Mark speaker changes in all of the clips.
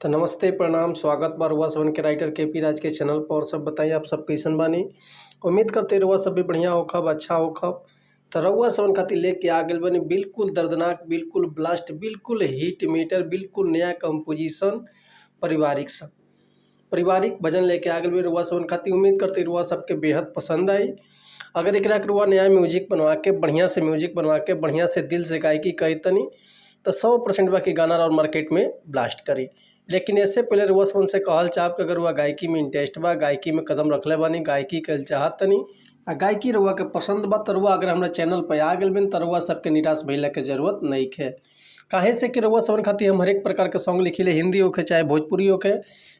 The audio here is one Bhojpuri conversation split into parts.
Speaker 1: तो नमस्ते, प्रणाम, स्वागत बा रुआ सबन के राइटर के पी राज के चैनल पर। और सब बताइए आप सब कैसन बानी। उम्मीद करते रुआ सब भी बढ़िया होखब, अच्छा होखब। तो रउआ सबन खातिर लेके आ गइल बानी बिल्कुल दर्दनाक, बिल्कुल ब्लास्ट, बिल्कुल हिट मीटर, बिल्कुल नया कंपोजिशन पारिवारिक सब पारिवारिक भजन लेके आ गइल बानी रुआ सबन खातिर। उम्मीद करते रुआ सबके बेहद पसंद आई। अगर एकरा के रुआ नया म्यूजिक बनवा के, बढ़िया से म्यूजिक बनवा के, बढ़िया से दिल से गायकी कही तनी तो 100% बाकी गाना और मार्केट में ब्लास्ट करी। लेकिन इससे पहले रुआ सबन से कहल चाहब कि अगर रुआ गायकी में इंटरेस्ट बा, गायकी में कदम रखले बानी, गायकी कल चाहत तनी आ गायकी रुआ के पसंद बा, तो रुआ अगर हमरा चैनल पर आ गइल बानी त रुआ सबके निराश भइला के जरूरत नहीं है। काहे से कि रुआ सबन खातिर हम हरेक प्रकार के सॉन्ग लिखिले, हिंदी होखे चाहे भोजपुरी होखे,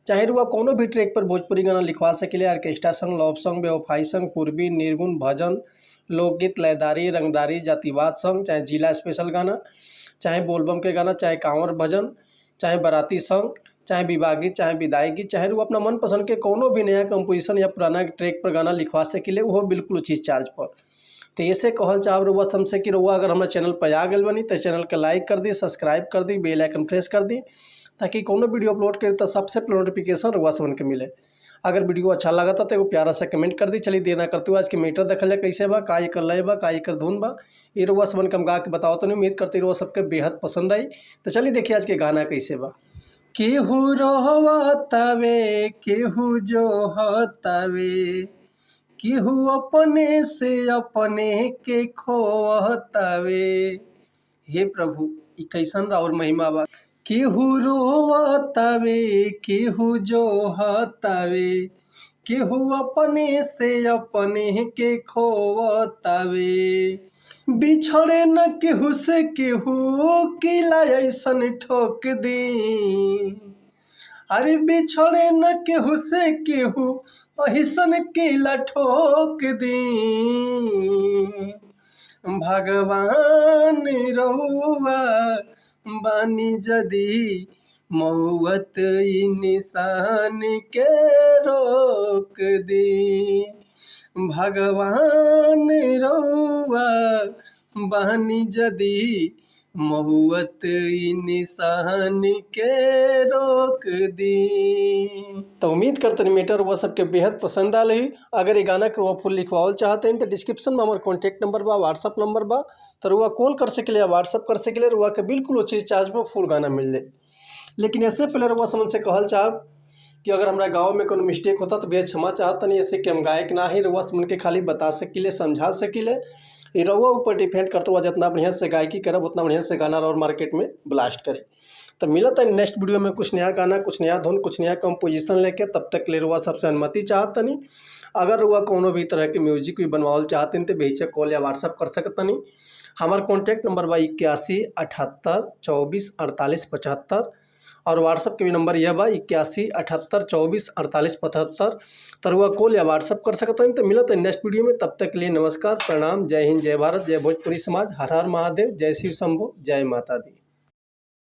Speaker 1: चाहे रुआ कोनो भी ट्रैक पर भोजपुरी गाना लिखवा सकिले। ऑर्केस्ट्रा सॉन्ग, लव सॉन्ग, बेवफाई सॉन्ग, पूर्वी, निर्गुण, भजन, लोकगीत, लयदारी, रंगदारी, जातिवाद सॉन्ग, चाहे जिला स्पेशल गाना, चाहे बोलबम के गाना, चाहे कांवर भजन, चाहे बाराती सॉन्ग, चाहे विवाह गीत, चाहे विदाई गीत, चाहे रुआ अपना मनपसंद के कोनो भी नया कंपोजिशन या पुराना ट्रैक पर गाना लिखवा सकिले, वो बिल्कुल उचित चार्ज पर। तो ऐसे कहल चाहब रुआ सबसे कि रुआ अगर हमारे चैनल पर आ गइल बानी तो चैनल के लाइक कर दी, सब्सक्राइब कर दी, बेल आइकन प्रेस कर दी, ताकि कोनो वीडियो अपलोड करे तो सबसे पहले नोटिफिकेशन रुआ सबन के मिले। अगर वीडियो अच्छा लगा तो एगो प्यारा सा कमेंट कर दी। चलिए देना करते हुए आज के मीटर देखल जाए कैसे बा, का एकर लय बा, का एकर धुन बा, ये रुआ सबन के हम गा के बताओ तो नहीं। उम्मीद करते रुआ सबके बेहद पसंद आई। तो चलिए देखिए आज के गाना कैसे बा। केहू रोवतावे केहू जोहतावे, केहू अपने से अपने के खोवतावे। हे प्रभु, ई कैसन और महिमा बा। केहू रोवतावे केहू जोहतावे, केहू अपने से अपने के खोवतावे। बिछड़े न केहू से केहू किला ऐसन ठोक दी, अरे बिछड़े न केहू से केहू अहिसन किला ठोक दी। भगवान रउआ बानी जदी मौत इंसान के रोक दी। भगवान रउआ बानी जदी मौत इंसान के रोक दी। तो उम्मीद करते हैं मीटर वह सबके बेहद पसंद आल ही। अगर ये गाना के रुआ फुल लिखवावल चाहते हैं तो डिस्क्रिप्शन में हमारे कॉन्टैक्ट नंबर बा, व्हाट्सअप नंबर बा, तो रुआ कॉल कर सकिले या व्हाट्सअप कर सकिले, रुआ के बिल्कुल उचित चार्ज में फुल गाना मिल जाए। लेकिन ऐसे पहले रुआ समझ से कहल चाहब कि अगर हमारा गाँव में कोनो मिस्टेक होता तो भैया क्षमा चाहता नहीं, ऐसे कि हम गायक ना ही, रुआ समझ के खाली बता सकिले, समझा सकिले। ये रउआ ऊपर डिपेंड करता हुआ जितना बढ़िया से गायकी करब उतना बढ़िया से गाना और मार्केट में ब्लास्ट करे। तो मिलता है नेक्स्ट वीडियो में कुछ नया गाना, कुछ नया धुन, कुछ नया कंपोजिशन लेके। तब तक ले रुआ सबसे अनुमति चाहत नहीं। अगर रुआ कोनो भी तरह के म्यूजिक भी बनवावल चाहते हैं तो बेहिचक कॉल या व्हाट्सअप कर सकत नहीं। हमार कॉन्टैक्ट नंबर बा 81 78 24 48 75 और व्हाट्सअप के भी नंबर यह बा 81 78 24 48 75। तो रुआ कॉल या व्हाट्सअप कर सकते हैं। तो मिलत है नेक्स्ट वीडियो में, तब तक के लिए नमस्कार, प्रणाम, जय हिंद, जय भारत, जय भोजपुरी समाज, हर हर महादेव, जय शिव शंभो, जय माता दी।